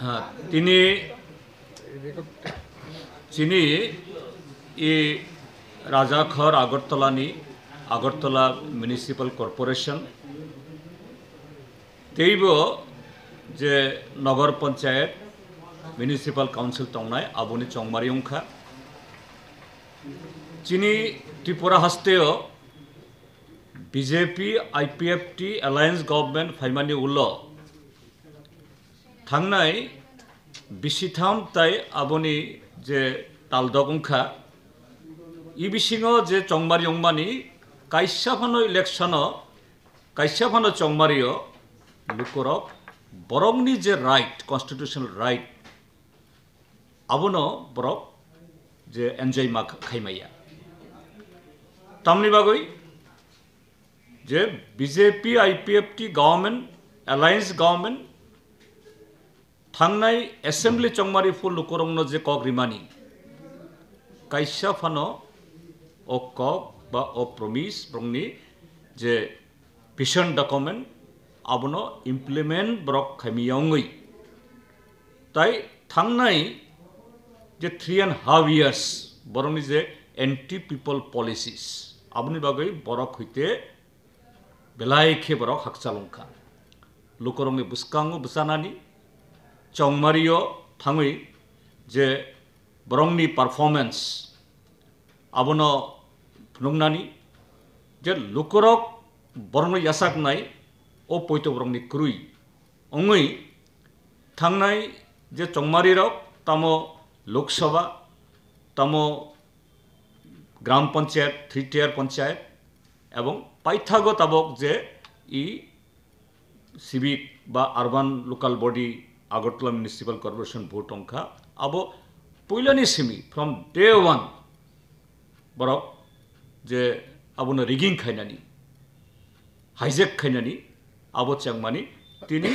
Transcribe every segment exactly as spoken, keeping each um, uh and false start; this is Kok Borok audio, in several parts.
Tini chini i Rajakhor Agartala ni, Agartala Municipal Corporation teibo je Nagar Panchayat, Municipal Council tongnai, aboni chongmari wngkha. Chini Tripura hasteo B J P I P F T alliance government phaimani ulo thangnai bisitham tai aboni je taldok wngkha, i bisingo je chongmari wngmani kaisa phano election-o, kaisa phano chongmario lukurok borokni je right, constitutional right, abono borok je enjoy ma khaimaya. Tamni bagwi je B J P I P F T government, alliance government, thangnai assembly chongmari phul lukurokno je kok rimani, kaisa phano o kok ba o promise borokni je vision document abono implement borok khaimiya wngwi. Tai thangnai je three and half years borokni je anti people policies, aboni bagwi borok hoite belai khe borok hakchal wngkha. Lukurokni bwskango bwchanani, chongmario thangwi je borokni performance abono phunuknani, je lukurok borokno yachaknai o poito borokni kwrwi wngwi thangnai je chongmarirok tamo Lok Sabha, tamo Gram Panchayat, three tier panchayat, ebong paithago tabok je i civic ba urban local body Agartala Municipal Corporation vote wngkha, abo puilani simi from day one borok je abono rigging khainani, hijack khainani, abo chengmani tini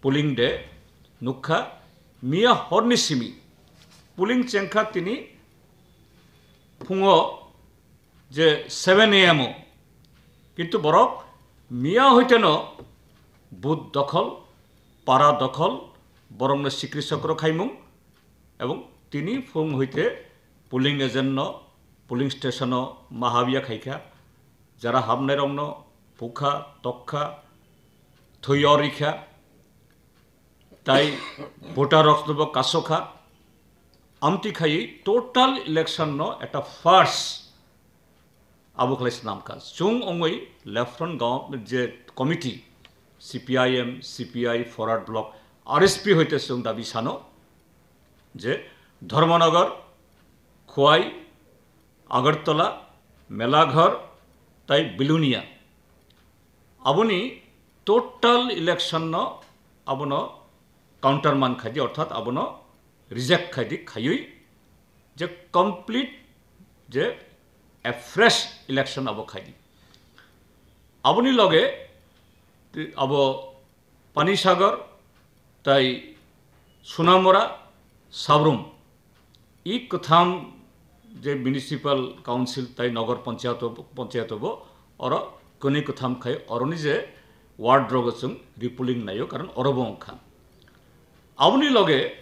polling day nukha, miya horni simi polling chengkha tini phungo je seven A M o, kintu borok miya hoiteno booth dokhol, para dokhol, borokno sikri sokro khaimung, ebong tini phung hoite polling agent no polling station o mahabya khaikha, jara habnairokno pukha, tokkha, thwi orikha, tai voter rokno bo kasokha, amtwi khaiwi total election no eta first abo khlai swnamkha. Chwng wngwi left front government je committee, C P I M, C P I, Forward Bloc, R S P hoite chwng dabi sano je Dharmanagar, Khowai, Agartala, Melaghor tai Belonia. Aboni total election no abono countermand khaidi, orthat abono reject khaidi, khaiwi je complete je a fresh election abo khaidi. Aboni loge abo Panisagar tai Sonamura, Sabrum, i kwtham je municipal council tai nagar panchayat, panchayat bo oro kwnwi kwtham khai oroni je ward rogo chwng repolling naio, karon oro bo wngkha. Aboni loge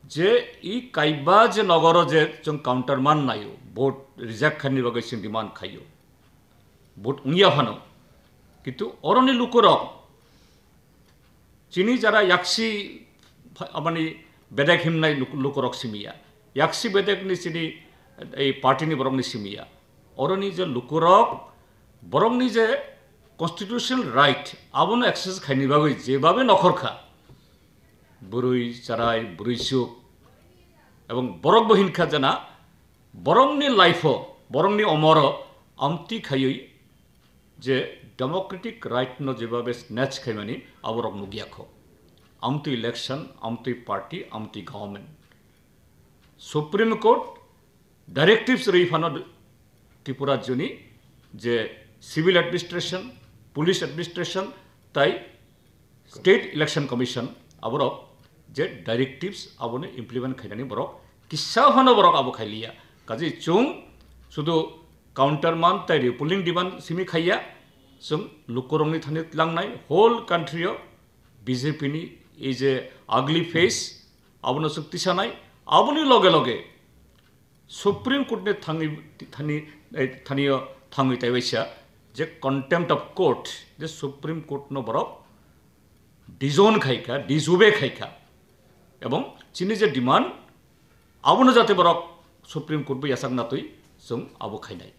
je i kaiba je nogoro je chwng countermand naio, vote reject khaini bagwi chwng demand khaio, vote wngya phano, kintu oroni lukurok chini jara yaksi pha-, amani bedek himnai luk-, lukurok simiya, yaksi bedekni chini ei partyni borokni simiya, oroni je lukurok borokni je constitutional right abono exercise khaini bagwi jebabe nokhorkha, bwrwi charai, bwrwi chuk, ebong borok bo hinkha jana borokni life-o, borokni omoro amtwi khaiwi je democratic right no jebabe snatch khaimani aborok nukya kho. Amtwi election, amtwi party, amtwi government. Supreme Court directives rwi phano Tripura rajyoni je civil administration, police administration tai State Election Commission aborok je directives abono implement khainani borok kisa phano borok abo khailiya. Kaje chwng sudu countermand tai repolling demand simi khaiya, chwng lukurokni thani tlangnai whole country-o B J P ni Ei je ugly face, abono chwng tisanai, aboni loge loge Supreme Court ni thangwi, thani, eh, thanio thangwi taibaisa je contempt of court, je Supreme Court no borok disown khaikha, disobey khaikha, ebong chini je demand, abono jate borok Supreme Court bo yachak natwi chwng abo khainai.